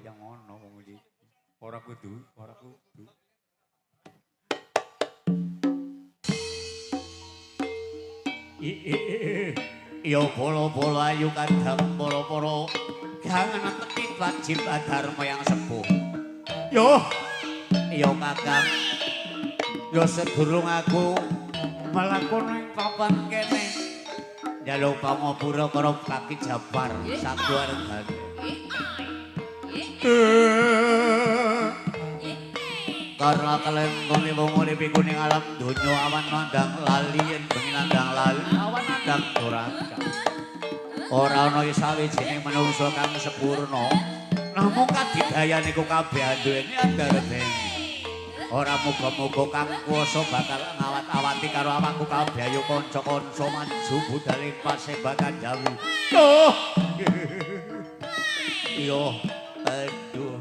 yang ngono wong iki. Ora kudu, ora kudu. Yo bolo-bolo ayu kadang poro-poro jangan netepi wajib adharma yang sepuh. Yo, yo kakang, yo sedurung aku mlaku ning papan kene njaluk pangapura karo Kaki Japar sakuwargane. Karena kelentone wong urip iku ning alam donya awan nandang lali yen bengi nandang lali awan nandang duraka. Ora ana sawijining manungsa kang sepurna namung kadidayan iku kabeh anduweni andaredeni. Ora muga-muga kang kuwasa bakal ngawat-awati karo awakku kabeh ayo kanca-kanca maju budal ing pasembakan Jawi. Yo. Yo aduh.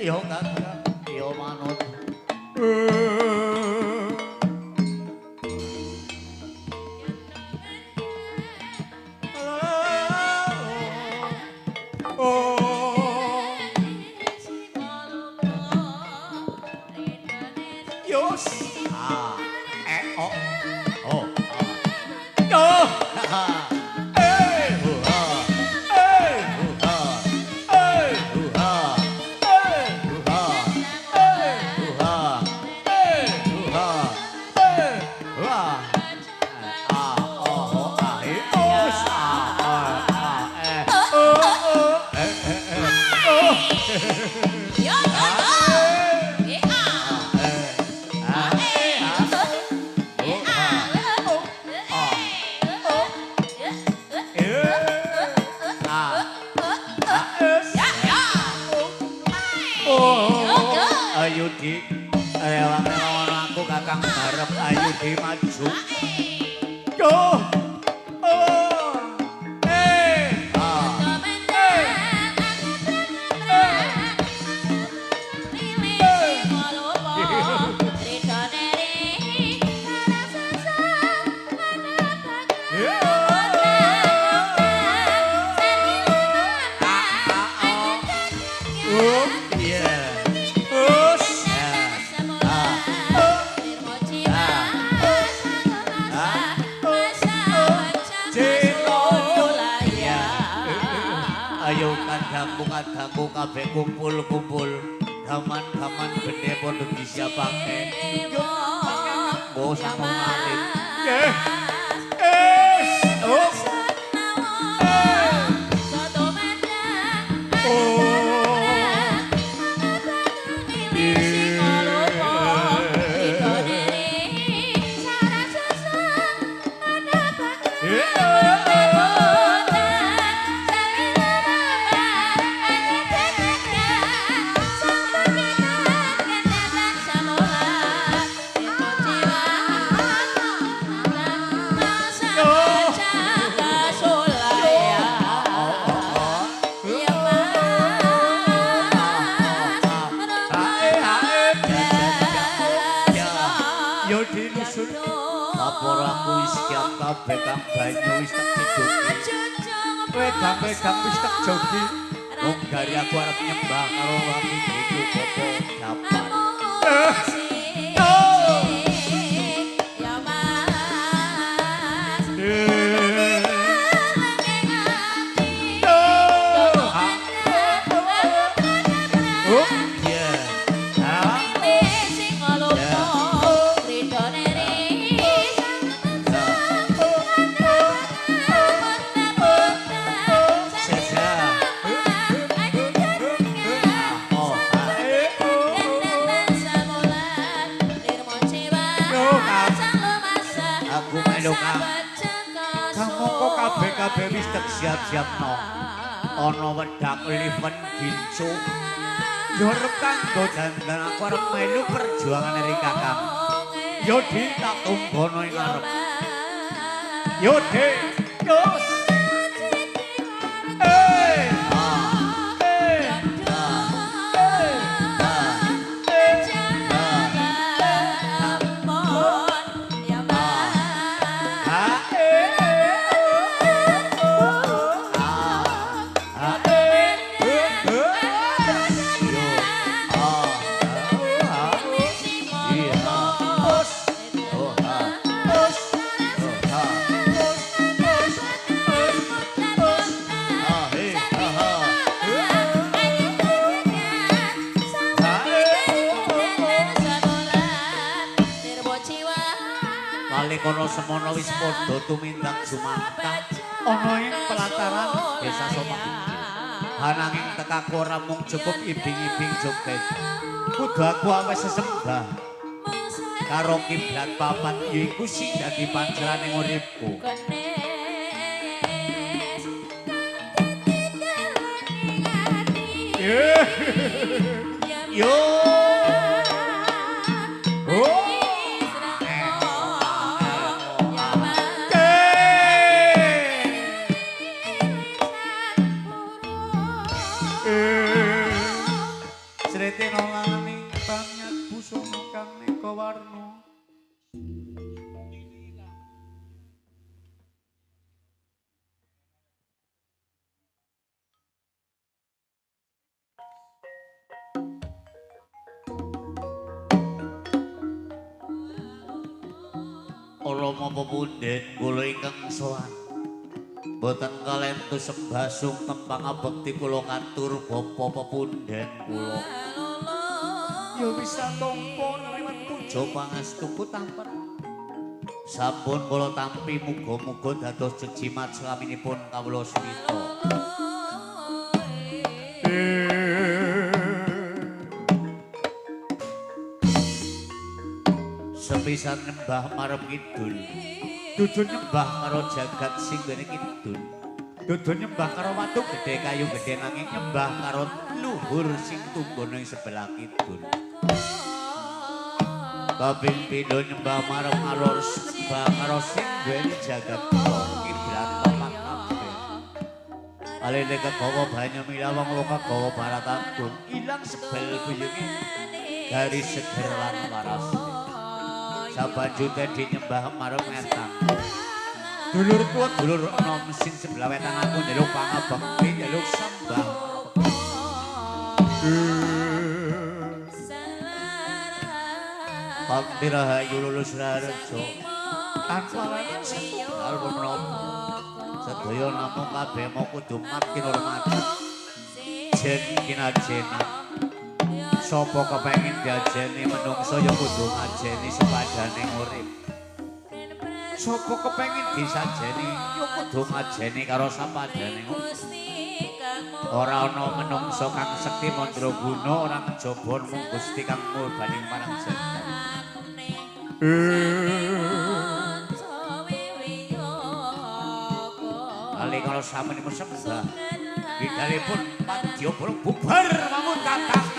Yo kakang. Yo manut. Yos. A E O O A. Yo. E U A. E U A. E U A. E U A. E U A. E U A. E U A. A O O A E O S A A A E O O E E E O. Yo yo yo. Ayu di rewang-rewang aku kakang barep ayu di maju. Yo. Oh. Eh. Ah. Eh. Oh, iya. Ayo kadangku kabeh kumpul-kumpul gaman-gaman gede padha disiapake. Nggo sampun alit. Nggih. Es. Oh. Kabeh kang banyu wis tak ciduki. Wedang-wedang wis tak jogi. Wong gari aku arep nyembah karo laki iku Bapak Japar. Ya Mas. Oh, iya. Kabeh wis tek siap-siapno. Ana wedak liven gincu. Yo arep kanggo dandan aku arep melu perjuangane ri kakang. Yo di tak tunggono ing ngarep. Yo di. Yos. Eh. Ah. Eh. Ah. Eh. Ah. Eh. Ah. Eh. kono semono wis padha tumindak jumantah ana ing pelataran desa Somagede. Ananging tekaku ora mung cukup ibing-ibing joget. Kudu aku aweh sesembah karo kiblat papat yaiku sing dadi panceraning uripku. Yo. Oh. Sretina laning pamyat busana kang neka warna. Rama pepunden kula ingkang sowan. Boten kalentu sembah sungkem pangabekti kula katur bapa pepunden kula. Ya wis tampa liwat puja pangastuku tampen. Sampun kula tampi muga-muga dados jejimat slaminipun kawula suwita. Sepisan nyembah marep kidul, dudu nyembah karo jagat sing nggone kidul, dudu nyembah karo watu gedhe kayu gedhe nanging nyembah karo luhur sing tunggono ing sebelah kidul. Kaping pindho nyembah marep ngalor nyembah karo sing duweni jagat kiblat papat kabeh. Alene kegawa banyu milawang wong kegawa barat agung ilang sebel buyunge garis seger lan waras. Sabanjute dinyembah marep ngetan. Dulur tuwa dulur enom sing sebelah wetan aku njaluk pangabekti njaluk sembah. Bakti rahayu lulus raharjo tanpa lawan setunggal menapa. Sedaya namung kabeh mau kudu mat kinurmati. Jen kinajenan. Sapa kepengin diajeni menungso ya kudu ngajeni sepadane urip. Sapa kepengin disajeni ya kudu ngajeni karo sapadane urip. Ora ana menungso kang sekti mandraguna ora kejaba mung Gusti kang murbaning marang jagat. Kali samunipun sembah bidalipun padya bubar mangun kakang.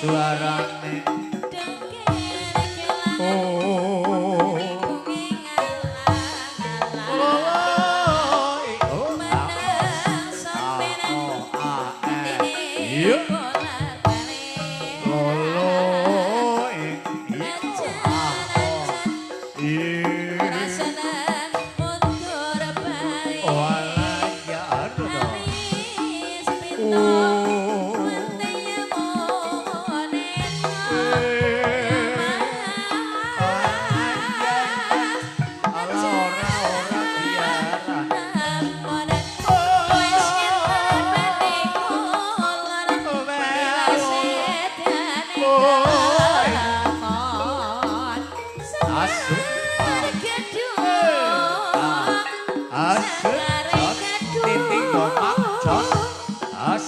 Suarane. Oh. Oh. Oh. A. O. A. E. Iya. Lolo. E. I. A. O. I. Oh alah ya aduh toh. Oh. Alah ora ora biaran. Asu. Asu. Jos. Titik koma. Jos. As.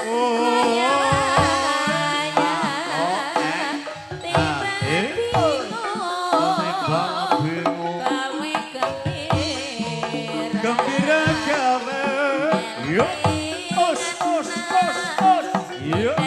Oh. A. O. E. A. E. Bang bingung. Gembira gawe. Yo. Os os os os. Yo.